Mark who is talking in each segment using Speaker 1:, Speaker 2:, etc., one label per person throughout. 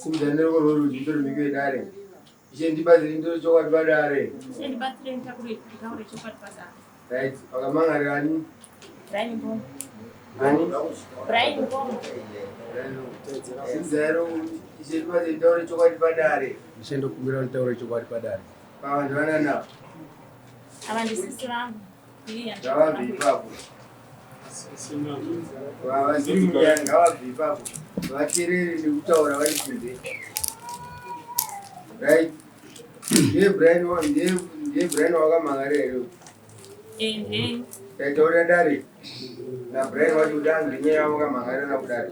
Speaker 1: Simudza neruoko rworudyi nditore mhiko yedare. Ishe ndibatsire nditore chokwadi padare.
Speaker 2: Ishe ndibatsire nditaure chokwadi padare.
Speaker 1: Right, vakamangarira ani?
Speaker 2: Brian Ngomo.
Speaker 1: Ani?
Speaker 2: Brian Ngomo.
Speaker 1: Simudza ruoko Ishe ndibatsire nditaure chokwadi padare.
Speaker 3: Ishe ndokumbira nditaure chokwadi padare.
Speaker 1: Pavanhu vanana.
Speaker 2: Ava ndisisi vangu.
Speaker 1: Ngavabve ipapo. Vaziri mudare ngavabve ipapo. Vaterere nekutaura vari kunze. Right. Ndiye Brian ndiye ndiye Brian wakamhan'ara here?
Speaker 2: Eh, ndiye.
Speaker 1: Taitaurira dare na Brian wacho kuti anzwe nyaya yawakamhan'arira kudare.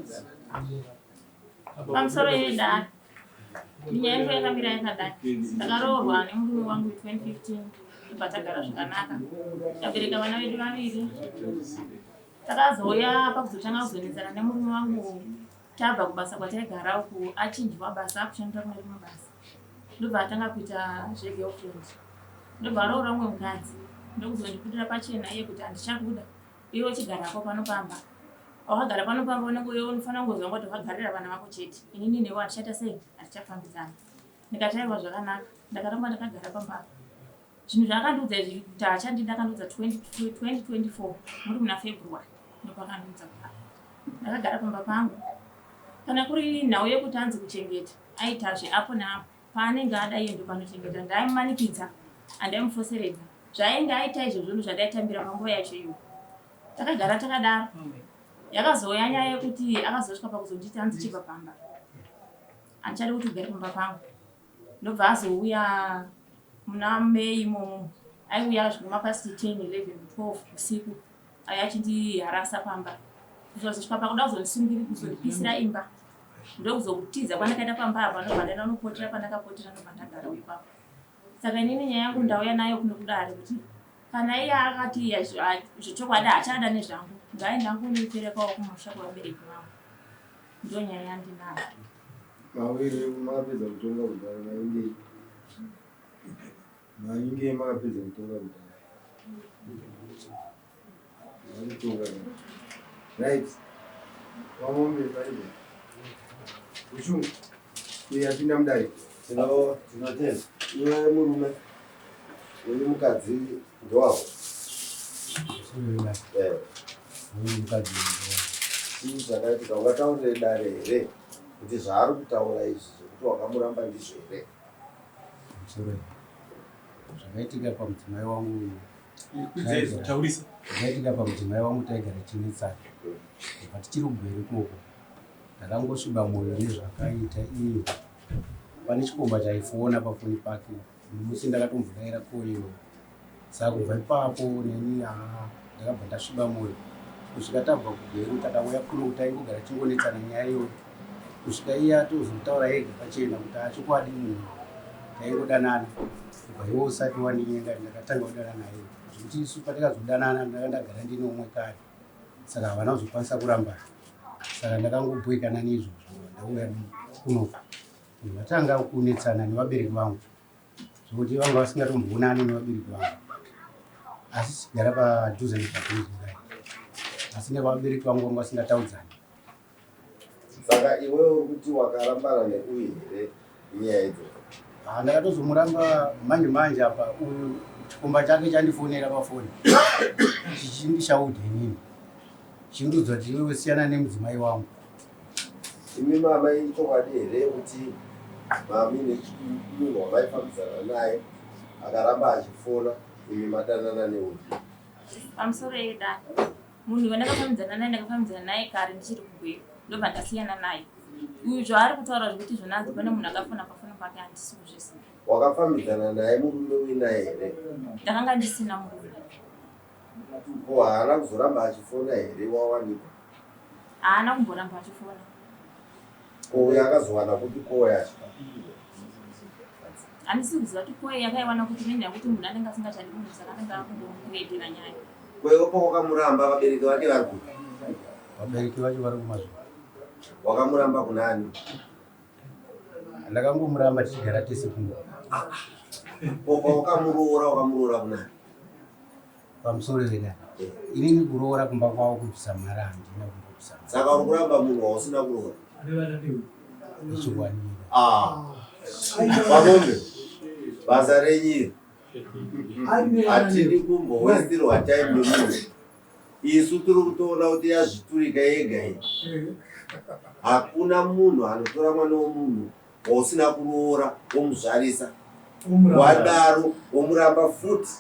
Speaker 2: Pamusoro yedare. Nyaya yangu yakamira yakadai. Ndakaroorwa nemurume wangu 2015 tobva tagara zvakanaka. Tikabereka vana vedu vaviri. Takazouya pakuzotanga kuzonetsana nemurume wangu tabva kubasa kwataigara uku achinjwa basa akushandira kune rimwe basa. Ndobva atanga kuita zvegirlfriend. Ndobva aroora umwe mukadzi. Ndokuzondibudira pachena iye kuti handichakuda. Iwe uchigarako pano pamba. Wakagara pano pamba unenge uye unofanira kungoziva kuti wakagarira vana vako chete. Inini newe hatichaita sei? Hatichafambidzana. Ndikati aiwa zvakanaka. Ndakaramba ndakagara pamba apa. Zvinhu zvaakandiudza izvi kuti haachandidi akandiudza 2024 muri muna February ndopakandiudza kudaro. Ndakagara pamba pangu. Kana kuri nhau yekuti anzi kuchengeta aita zveapo neapo. Paanenge ada iye ndopanochengeta. Ndaimumanikidza handaimufoseredza. Zvaainge aita izvozvo ndozvandaitambira panguva yacho iyoyo. Takagara takadaro. Yakazouya nyaya yekuti akazosvika pakuzonditi hanzi chibva pamba. Handichadi kuti ugare pamba pangu. Ndobva azouya muna May imomo. Aiuya zvekuma past 10, 11, 12 usiku. Aiya achindiharasa pamba. Kuzosvika pakuda kuzondisungiri kuzondipisira imba. Ndokuzokutiza kwandakaita pamba apa ndobva ndaenda kunopotera pandakapotera ndobva ndagara ipapo. Saka inini nyaya yangu ndauya nayo kuno kudare kuti kana iye akati zvechokwadi haachada nezvangu ngaende angu kunoiperekawo kumusha kwevabereki vangu. Ndiyo nyaya yandinayo.
Speaker 1: Mawiri makapedza kutonga kudhara maingei. Maingei makapedza kutonga kudhara. Varikutonga. Right. Wamombe paripo. Ushungu. Uye apinda mudare.
Speaker 4: Tino tinotenda. Iwe murume. Uyu mukadzi ndowako. Eh.
Speaker 3: Uyu mukadzi
Speaker 4: Chii chakaitika ungataurire dare here kuti zvaari kutaura izvi zvekuti wakamuramba ndizvo here?
Speaker 3: Musoro. Zvakaitika pamudzimai wangu Zvakaitika pamudzimai wangu taigara tichinetsana kubva tichiri kugweru ikoko ndakangosviba mwoyo nezvakaita iyo pane chikomba chaifona pafoni pake musi ndakatombodaira koiyo saka kubva ipapo neni haa ndakabva ndasviba mwoyo kusvika tabva kugweru takauya kuno taingogara tichingonetsana nyaya iyoyo kusvika iye atozotaura ega pachena kuti achokwadi munhu taingodanana kubva iwe usati wandinyenga ndakatanga kudana naye zvekuti isu patakazodanana ndanga ndagara ndine umwe kare saka havana kuzokwanisa kurambana saka ndakangobhoikana neizvozvo ndauya kunoku vatanga kunetsana nevabereki vangu zvekuti vanga vasingatomboonani nevabereki vangu asi sigara padhuze nepadhuze kudai asi nevabereki vangu vanga vasingataudzani
Speaker 4: Saka iwewe uri kuti wakarambana neuyu here nyaya idzodzo?
Speaker 3: Ah, ndakatozomuramba manje manje apa uyu chikomba chake chandifonera pafoni chichindishaudha inini chindiudza kuti iwewe siyana nemudzimai wangu.
Speaker 4: Imi mama ichokwadi here kuti mami nemunhu wamaifambidzana naye akaramba achifona imi madanana neuyu?
Speaker 2: Pamusoro yedare Munhu wandakafambidzana naye ndakafambidzana naye kare ndichiri kugweru ndobva ndasiyana naye. Uyu zvaari kutaura zvekuti zvona hanzi pane munhu akafona pafoni pake handisi kuzviziva.
Speaker 4: Wakafambidzana naye murume uinaye here?
Speaker 2: Ndakanga ndisina murume.
Speaker 4: Ko haana kuzoramba achifona here wawanikwa?
Speaker 2: Haana kumboramba achifona.
Speaker 4: Ko uyo akazowana kupi kowo yacho?
Speaker 2: Handisi kuziva kuti koye yakaiwana kuti nenyaya yekuti munhu anenge asingachadi munhu saka anenge akungomukuedera nyaya.
Speaker 4: Kwewe pawakamuramba vabereki vake vari kupi?
Speaker 3: Vabereki vacho vari kumazviro.
Speaker 4: Wakamuramba kunani?
Speaker 3: Ndakangomuramba tichigara tese kuno.
Speaker 4: Ko pawakamuroora wakamuroora kunani?
Speaker 3: Pamusoro vedare. Inini kuroora kumba kwavo kubvisa mari handina kumbobvisa mari.
Speaker 4: Saka uri kuramba munhu wausina kuroora?
Speaker 3: Ichokwadi.
Speaker 4: Ah. Vamombe. Basa renyu iri. Hatidi kumbowestirwa time nemunhu. Isu tiri kutoona kuti yazviturika yega iyi. Hakuna munhu anotora mwana womunhu wausina kuroora womuzvarisa. Wadaro womuramba futi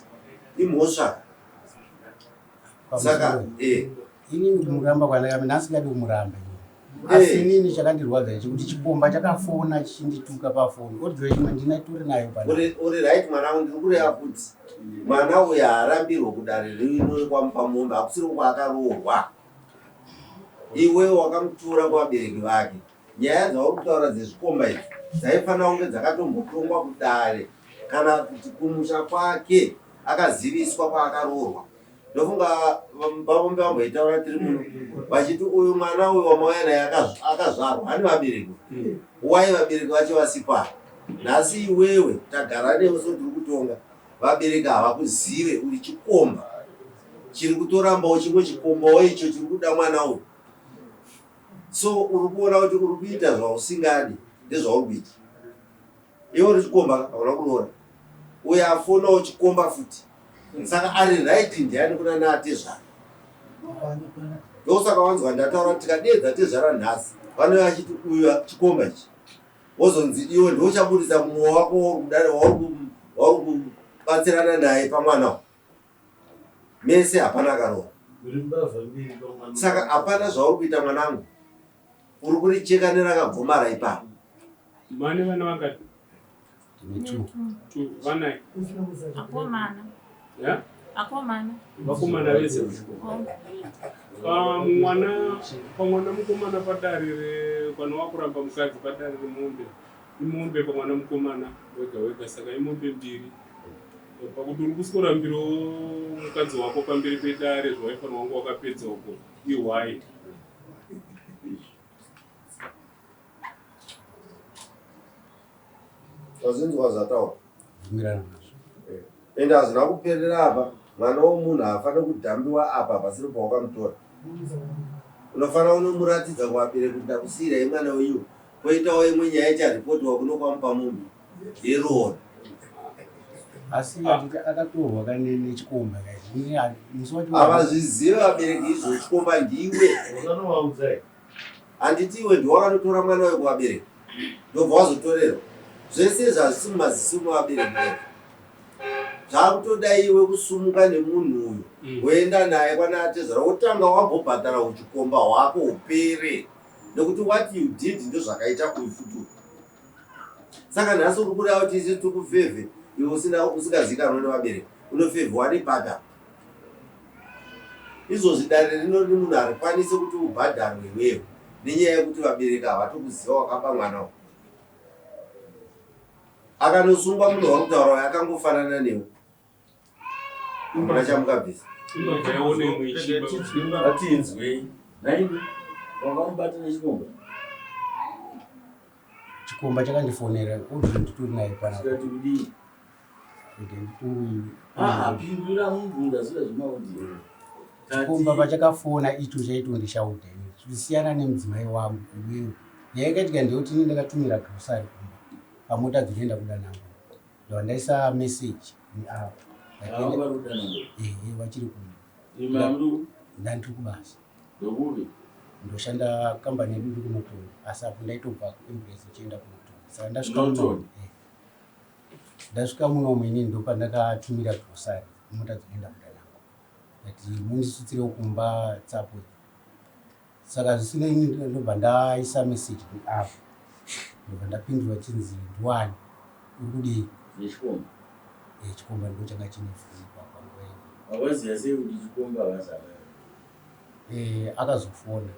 Speaker 4: imhosva. Saka eh
Speaker 3: inini kumuramba kwandakame nhasi ndingadi kumuramba inini. Asi inini chakandirwadza chekuti chikomba chakafona chichindituka pafoni audio imwe ndinatori nayo pana.
Speaker 4: Uri right mwanangu, ndiri kureva kuti mwana uyu haarambirwe kudare rino kwamupa mombe, hakusiri kwaakaroorwa. Iwe wakamutora kuvabereki vake. Nyaya dzauri kutaura dzezvikomba idzi dzaifanira kunge dzakatombotongwa kudare kana kuti kumusha kwake akaziviswa kwaakaroorwa. Ndofunga vavombe vamboitaura tiri muno vachiti uyu mwana uyu wamauya naye akazvarwa ane vabereki, wai vabereki vacho vasipo. Nhasi iwewe tagara newe so tiri kutonga, vabereki havakuzive, uri chikomba chiri kutorambawo chimwe chikombawo icho chiri kuda mwana uyu. So uri kuona kuti uri kuita zvausingadi ndezvauri kuita. Iwe uri chikomba hauna kuroora, uyo afonawo chikomba futi, saka ari right ndiani kuna naatezvara? Ndosaka wanzwa ndataura tikadeedza tezvara nhasi vanouya vachiti uyu chikomba ichi, wozonzi iwe ndouchaburitsa mumwe wako wauri kubatsirana naye pamwana uyu. Mese hapana akaroora, saka hapana zvauri kuita mwanangu, uri kuricheka nerakagomara ipapo.
Speaker 5: Mane vana vangati?
Speaker 3: Ndine two.
Speaker 5: Two. Vanai?
Speaker 2: Akomana.
Speaker 5: Yeah?
Speaker 2: Akomana.
Speaker 5: Vakomana vese.
Speaker 2: Oh.
Speaker 5: Pamwana pamwana mukomana padare re kana wakuramba mukadzi padare remombe, imombe pamwana mukomana wega wega, saka imombe mbiri. Pakuti uri kusworambirawo mukadzi wako pamberi pedare zvawaifanira kunge wakapedza uko ihwai.
Speaker 4: Zvazvinzwa zvataura.
Speaker 3: Bvumirana nazvo.
Speaker 4: Ende hazvina kuperera apa. Mwana womunhu haafaniri kudhambiwa apa pasiri pawakamutora. Unofanira kunomuratidza kuvabereki kuti ndakusiyirai mwana wenyu. Koitawo imwe nyaya icharipotiwa kuno kwamupa munhu yeroora.
Speaker 3: Asi handiti akatorwa kane nechikomba kaizvi musi wacho.
Speaker 4: Havazvizive vabereki izvo, chikomba ndiwe. Handiti iwe ndiwe wakanotora mwana uyu kuvabereki, ndobva wazotorerwa. Zvese izvi hazvisi mumaziso mevabereki vega. Zvakutoda iwe kusumuka nemunhu uyu woenda naye kwana atezvara, wotanga wambobhadhara uchikomba hwako hupere, nekuti what you did ndozvakaita uyu futi uyu. Saka nhasi uri kureva kuti isu tikufevhe iwe usina usingazikanwe nevabereki, unofevhiwa nepaka? Izvozvi dare rino riri munhu harikwanisi kuti ubhadharwe iwewe nenyaya yekuti vabereki havatokuziva wakaba mwana uyu. Akanosungwa munhu wauri kutaura uyu akangofanana newe, hamuna chamukabvisa.
Speaker 5: Imbabva yaona imwe ichiba.
Speaker 6: Ngatinzwei. Nhaimi, wakamubata nechikomba?
Speaker 3: Chikomba chakandifonera audio nditori nayo panapa.
Speaker 6: Chikati kudii?
Speaker 3: Rege nditoi.
Speaker 6: Ah, pindura mubvunza zvida zvemaaudio.
Speaker 3: Chikomba pachakafona icho chaitondishaudha zvisiyana nemudzimai wangu iwewe. Nyaya yakaitika ndeyekuti ini ndakatumira grocery kumba pamota dzinoenda kuDanango. Ndobva ndaisa message neapp.
Speaker 6: Ava vari kuDanango.
Speaker 3: Ehe, vachiri kumba.
Speaker 6: Imamru
Speaker 3: Ndandiri kubasa.
Speaker 6: Ndokupi?
Speaker 3: Ndoshanda kambani yedu iri kuNorton, asi apo ndaitobva kuEmbrace ndichienda kuNorton. Saka ndasvika
Speaker 6: Norton?
Speaker 3: muno, ndasvika munomu inini ndopandakatumira grocery mota dzinoenda kuDanango. Ndati mundisvitsirewo kumba tsapo iyi. Saka zvisinei ini ndobva ndaisa message kuapp. Ndobva ndapindurwa chinzi ndiwani uri kudii?
Speaker 6: Nechikomba.
Speaker 3: Eh, chikomba ndo changa chine foni panguva iyo.
Speaker 6: Wakaziva sei kuti chikomba havazana?
Speaker 3: Eh, akazofona.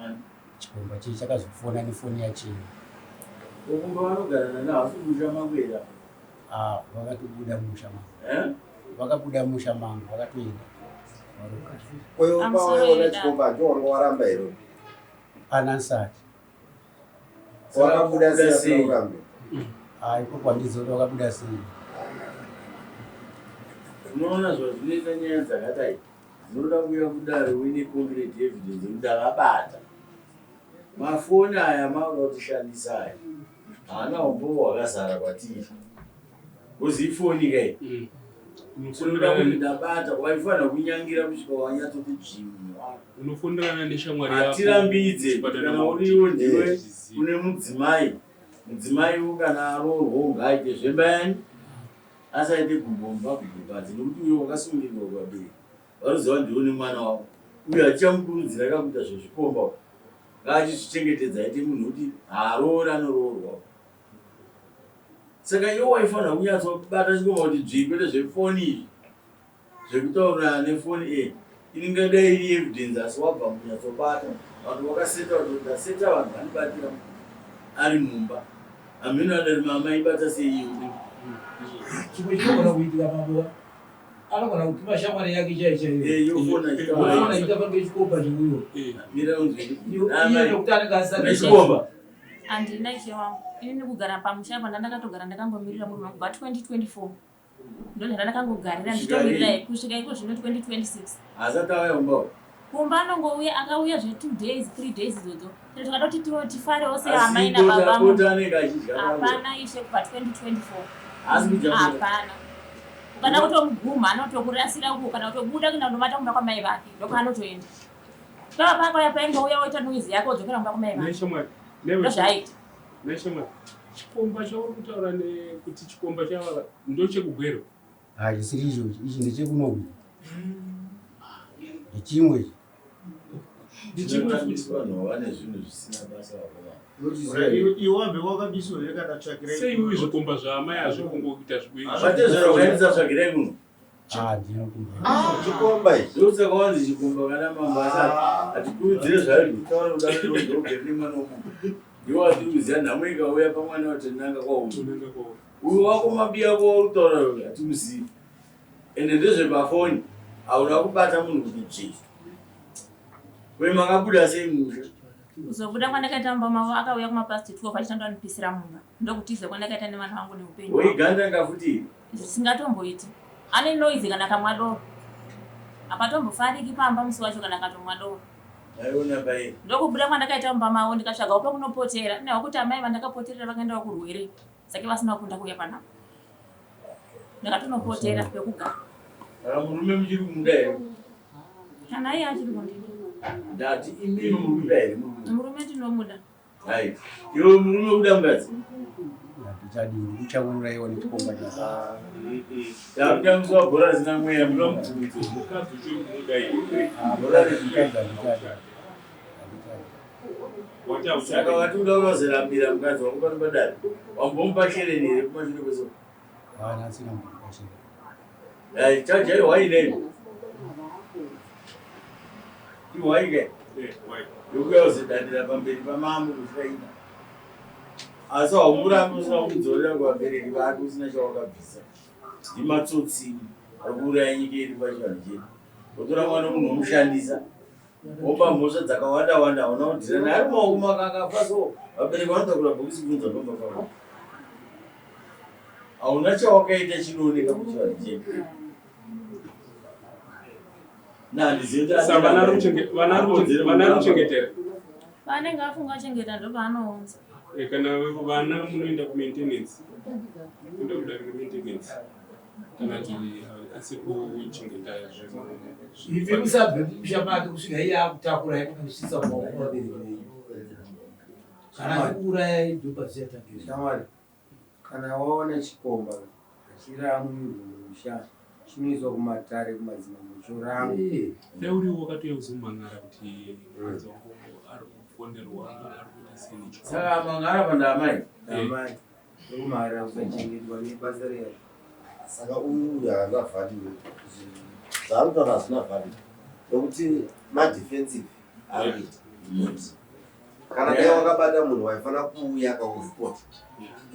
Speaker 6: Ani?
Speaker 3: Chikomba chii chakazofona nefoni yachii.
Speaker 6: Ukumba vanogara nana havasi kumusha mangu here?
Speaker 3: Ah, vakatobuda mumusha mangu.
Speaker 6: Eh?
Speaker 3: Vakabuda mumusha mangu vakatoenda. Varogara.
Speaker 4: Koiwe
Speaker 2: Pamusoro
Speaker 4: pawaiona
Speaker 2: yedare.
Speaker 4: chikomba ndiwo wanga waramba here?
Speaker 3: Anansati.
Speaker 4: Wakabuda sei asina
Speaker 6: sei?
Speaker 4: kuramba?
Speaker 3: Ah, ipopo handizivi kuti vakabuda sei.
Speaker 6: Unoona zvazvinoita nyaya dzakadai dzinoda kuuya kudare uine concrete evidence yekuti ndavabata. Mafoni aya makuda kutishandisa aya haana umbowo hwakazara kwatiri bcoz ifoni kai unoda kuti ndabata waifanira kunyangira kusvika wanyatsoti dzvimu wako
Speaker 5: unofonderana neshamwari yako
Speaker 6: hatirambidze
Speaker 5: kuchipatara
Speaker 6: kana uriwo ndiwe
Speaker 5: Zvizivi.
Speaker 6: une mudzimai mudzimaiwo kana aroorwa ngaaite zvemba yani asaite gumbo mumba gumbo panze nekuti uyo wakasungirirwa kuvabereki vanoziva ndiwo nemwana wavo uyo hatichamukurudzira kakuita zvezvikomba ngaachizvichengetedza aite munhu kuti haaroori anoroorwa saka iwo waifanira kunyatsobata chikomba kuti dzvii kwete zvefoni izvi zvekutaurirana nefoni e inenge dai iri evidence asi wabva munyatsobata vanhu vakaseta kuti ndaseta vanhu vanibatira ari mumba hameno adari mama ibata sei iwe
Speaker 7: Chimwe chinogona kuitika mambo anogona kutuma shamwari yake chaiyo chaiyo.
Speaker 6: Eh, yofona
Speaker 7: Unoona ichita pange chikomba cheuyo.
Speaker 6: mira unzwe
Speaker 7: Iye nekuti anenge asati
Speaker 6: nechikomba
Speaker 2: Handina ishe wangu. Ini ndikugara pamusha apa ndandakatogara ndakangomirira murume wangu kubva 2024. Ndonhara ndakangogarira ndichitomirira kusvika iko zvino 2026.
Speaker 6: asati auya kumba
Speaker 2: Kumba anongouya akauya zve 2 days 3 days idzodzo. Tiri takada kuti tifarewo seamai
Speaker 6: asi
Speaker 2: nababa.
Speaker 6: bota anenge achidya
Speaker 2: Hapana ishe kubva 2024.
Speaker 6: asi kudya bota
Speaker 2: Hapana. Ukada kutomugumha anotokurasira uko kana kutobuda kuenda kundobata kumba kwamai vake ndopaanotoenda. Pava pakauya paingouya woita noise yake wodzokera kumba kwamai vake.
Speaker 5: Neshamwari.
Speaker 2: Ndozvaaita.
Speaker 5: Neshamwari. Chikomba chauri kutaura nekuti chikomba chava ndochekugwero.
Speaker 3: Hachisiri icho ichi ndechekunoku ndechimwe ichi.
Speaker 5: Ndichimwe futi.
Speaker 6: Chinotambiswa nhova nezvinhu zvisina basa vakomana.
Speaker 8: Iwambe wakabiswa here kana tsvakirai
Speaker 5: Sei iwe zvikomba zvaamai hazvikungoita
Speaker 6: Vatezvera ukaendesa tsvakirai kuno
Speaker 3: Ah, ndino kumba.
Speaker 4: Chikomba ichi.
Speaker 6: ndokusaka wanzi chikomba kana mambo asati atikurudzire zvayo kutaura kudaro ndogere nemwana womunhu ndiwo atiri kuziva nhamo ikauya pamwana watinanga kwauri
Speaker 5: Tunanga kwauri.
Speaker 6: uyu wako mabiya ko wauri kutaura hatimuzivi ende ndezvepafoni hauna kubata munhu kuti dzvi we makabuda sei musha
Speaker 2: Kuzobuda kwandakaita mumba mavo akauya kumapast 12 achitanga kundipisira mumba. Ndokutiza kwandakaita nevana vangu neupenyu. hwangu.
Speaker 6: waigandanga futi
Speaker 2: Zvisingatomboiti. Ane noise kana akamwa doro. Apatombofariki pamba musi wacho kana akatomwa doro.
Speaker 6: aiona pai
Speaker 2: Ndokubuda kwandakaita mumba mavo ndikatsvagawo pekunopotera. Nawo kuti amai vandakapoterera vakaendawo kurwere. Saka vasina kukunda kuuya panapa. Ndakatonopotera pekugara.
Speaker 6: kana murume muchiri kumuda here
Speaker 2: Kana iye achiri kundida.
Speaker 6: ndati imimi muri kuda here murume
Speaker 2: Murume ndinomuda.
Speaker 6: hai iwe murume kuda mukadzi
Speaker 3: Handichadi ndikuchauraiwa nechikomba chacho.
Speaker 6: takutambiswa bhora risina mweya
Speaker 5: Muna mubvunzo mukadzi uchiri kumuda here?
Speaker 3: Ah, mukadzi handichadi. Handichadi.
Speaker 5: Wati
Speaker 6: saka
Speaker 5: hauchadi.
Speaker 6: wati uda unozorambira mukadzi wako pano padare wambomupa shereni here kumashure kwese
Speaker 3: Haana asina mukashira.
Speaker 6: Hai, chaja ihwai nei ihwai ke
Speaker 5: Eh, why?
Speaker 6: yokuya kuzodandira pamberi pamambo kuchaina asi haumurambi usina kumudzorera kuvabereki vake usina chawakabvisa ndimatsotsi ari kuuraya nyika yedu pachivanhu chedu wotora mwana munhu womushandisa wopa mhosva dzakawanda wanda hauna kudhirana ari maoko mako akafa so vabereki vanotakura bhokisi kunza pamba pako hauna chawakaita chinooneka kuchivanhu chedu nandizivi kuti
Speaker 5: Saka vana ari kuchenge- vana ari kuchenge- vana ari kuchengetera.
Speaker 2: Paanenge afunga chengeta ndopaanounza.
Speaker 5: Eh, kana vana munoenda kumaintenance kuenda kudare remaintenance kana kuti asiri kuchengeta zvinhu
Speaker 7: Ivi musabve mumusha make kusvika iye akutakura kusvitsa mumaoko vabereki venyu. Kana achikuurayai ndopazvichatangira.
Speaker 1: Shamwari, kana waona chikomba hachiramwirwi mumusha chinoiswa kumatare kumadzimambo chorangwa.
Speaker 7: Eh,
Speaker 5: dai uriwo wakatouya kuzomhan'ara kuti mukadzi wako ari kufonerwa ari kuita sei nechikomba
Speaker 6: saka mangara pandamai
Speaker 1: Amai, ndokumhara kusachengetwa nebasa reyazvo.
Speaker 4: Saka uyu haana value. Zvaari kutaura hazvina value. Nokuti madefensive ari kuita. Kana dai wakabata munhu waifanira kuuya akauripota.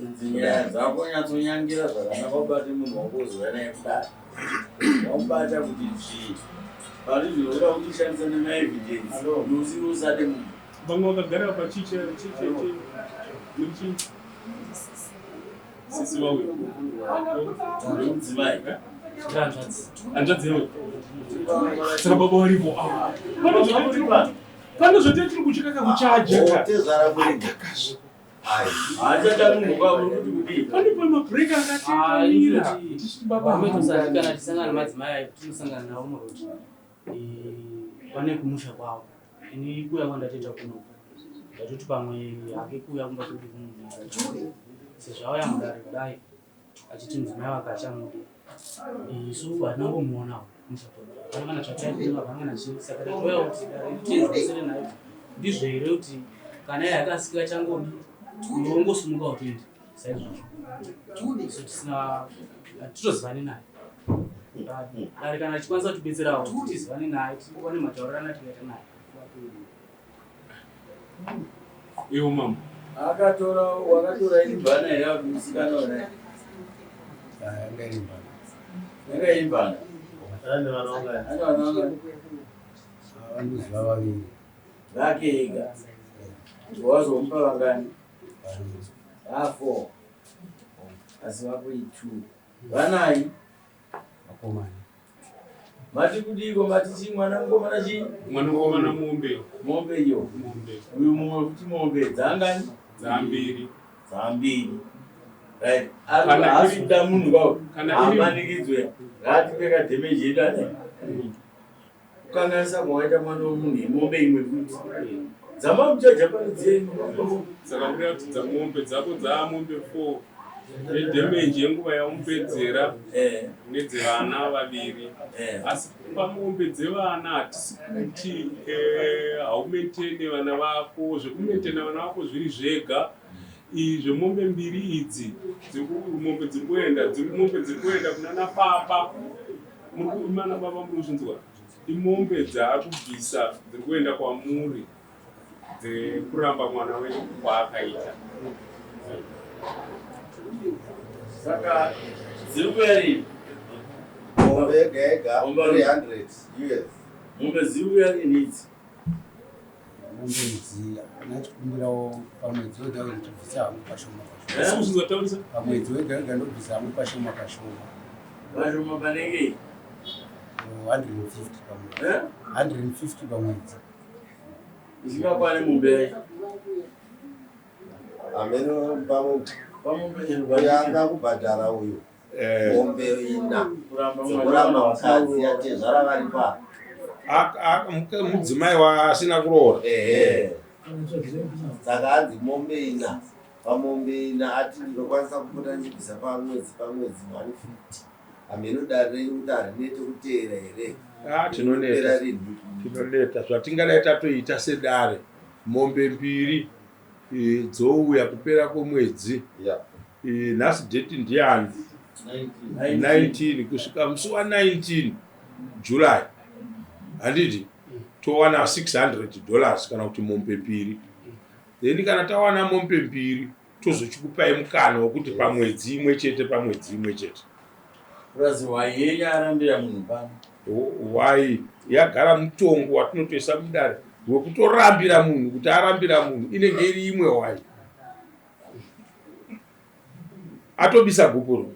Speaker 6: Idzi nyaya dzako nyatsonyangira zvakanaka ubate munhu wako uzouya naye kudare wamubata kuti dzvii pari zvinoda kuti ushandisa nemaevidence nousiri usade munhu
Speaker 5: vamwe vakagara pachiche chiche muri chii sisi wawe
Speaker 6: ndomudzimai
Speaker 5: hanzvadzi yewe saka baba varipo. Ah. Pane zvote tiri kuchikaka kuchaja ka.
Speaker 4: Tezvara muri.
Speaker 6: Haachada munhu kwavo kuti kudii?
Speaker 5: Pane pamabreak akatetamira. Tichiti baba
Speaker 9: Vametosati kana tisangana nemadzimai ayo tinosangana navo muroad. Pane kumusha kwavo. Ini kuuya kwandatoita kuno. Ndatoti pamwe hake kuuya kumba kwedu kuno. Sezvo auya mudare kudai achiti mudzimai wake achamuda. Isu hatina kumbomuonawo kumusha kwedu. Hapana kana zvataifunga, hapana kana chii. Saka tatouya kuti dare tienzesere naye kuti ndizvo here kuti kana iye akasika changodi iwe ungosimuka utoenda saizvozvo. So tisina hatitozivani naye. Dare kana achikwanisa kutibetserawo kuti tizivane naye tiwane mataurirano atikaita naye.
Speaker 5: Iwo mambo.
Speaker 6: Akatora wakatora imbana here akuti musikana ona?
Speaker 3: Yanga iri mbana.
Speaker 6: Yanga iri mbana.
Speaker 8: Ane vana vangani?
Speaker 6: Ane vana vangani?
Speaker 3: Vanoziva vaviri.
Speaker 6: Vake ega. Wazomupa vangani?
Speaker 3: Vaviri.
Speaker 6: 4. Asi vako i2. Vanai?
Speaker 3: Vakomana.
Speaker 6: Mati kudiko mati chii mwana mukomana chii?
Speaker 5: Mwana mukomana mombe.
Speaker 6: Mombe iyo.
Speaker 5: Mombe.
Speaker 6: Uyu mumwe kuti mombe dzangani?
Speaker 5: Dzambiri.
Speaker 6: Dzambiri. Right.
Speaker 5: Kana
Speaker 6: Haasi kuda munhu kwavo.
Speaker 5: Kana iri-
Speaker 6: Hamanikidzwe. Ngatipe kadhemeji yedu ane. Kukanganisa kwawaita mwana wemunhu imombe imwe futi. Dzamamuchaja pane dziye.
Speaker 5: Saka kureva kuti dzamombe dzako dzaamombe 4 nedhemenji yenguva yaumupedzera nedzevana vaviri. Asi pamombe dzevana hatisi kuti haumentene vana vako, zvekumentena vana vako zviri zvega. Zvemombe mbiri idzi mombe dziri kuenda mombe dziri kuenda kunana baba. Muri mana baba muri kuzvinzwa? Imombe dzaakubvisa dziri kuenda kwamuri dzekuramba mwana wenyu kwaakaita.
Speaker 6: Saka dziri kuuya rini?
Speaker 4: Mombe yega yega 300 US.
Speaker 6: Mombe dziri kuuya rini idzi?
Speaker 3: Mombe idzi ndachikumbirawo pamwedzi wega wega ndobvisa hangu pashoma
Speaker 5: pashoma. Asi kuzvinzwa
Speaker 3: Pamwedzi wega wega ndobvisa hangu pashoma pashoma.
Speaker 6: Pashoma panenge
Speaker 3: 150 pamwedzi. 150 pamwedzi.
Speaker 6: Isingakwani mombe yacho.
Speaker 4: Ameno pamwe yanga kubhadhara uyu mombe ina dzekuramba mukadzi yatezvara vari pa
Speaker 10: mudzimai waasina kuroora.
Speaker 4: Saka hanzi mombe ina pamombe ina ati ndinokwanisa kupota ndichibvisa pamwedzi pamwedzi 150. Hameno dare renyu kuti harinete kuteera here?
Speaker 10: Tinoneta, tinoneta. Zvatingadai tatoita sedare, mombe mbiri dzouya kupera kwemwedzi. Nhasi date ndiani? 19 kusvika musi wa 19 July, handiti towana $600 kana kuti mombe mbiri. Then kana tawana mombe mbiri tozochikupai mukana wekuti pamwedzi imwe chete pamwedzi imwe chete.
Speaker 6: Purazi hwai yenyu arambira munhu pano.
Speaker 10: Hwai yagara mutongo watinotoisa mudare wekutorambira munhu kuti arambira munhu inenge iri imwe hwai. Atobisa gupuro.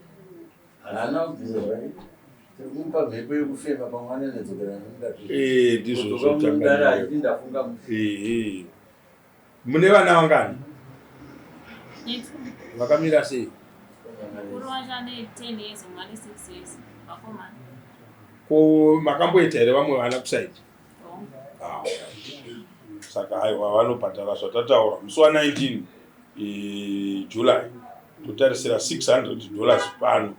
Speaker 6: Haana kubvisa hwai. Tiri kumupa mhepo yekufema pamwe anenedzokera nemudare.
Speaker 10: Ndizvo
Speaker 6: Kudzoka mudare achiti ndafunga
Speaker 10: musi. Mune vana vangani? Vakamira sei?
Speaker 2: Mukuru wacho ane 10 years, mumwe ane 6 years. Vakomana.
Speaker 10: Ko makamboita here vamwe vana kusaidi? Saka haiwa vanobhadhara zvatataura musi wa 19 July totarisira $600 pano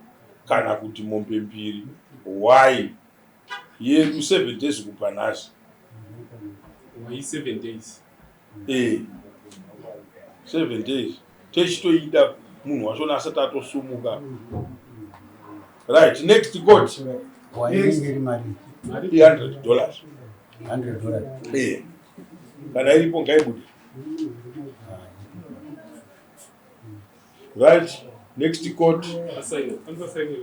Speaker 10: kana kuti mombe mbiri. Why? Yedu 7 days kubva nhasi.
Speaker 5: Why 7 days?
Speaker 10: 7 days techitoida munhu wachona asati atosumuka. Right, next court. $100.
Speaker 3: $100.
Speaker 10: Kana iripo ngaibude. Right, next court.
Speaker 5: Asaina. Anosaina.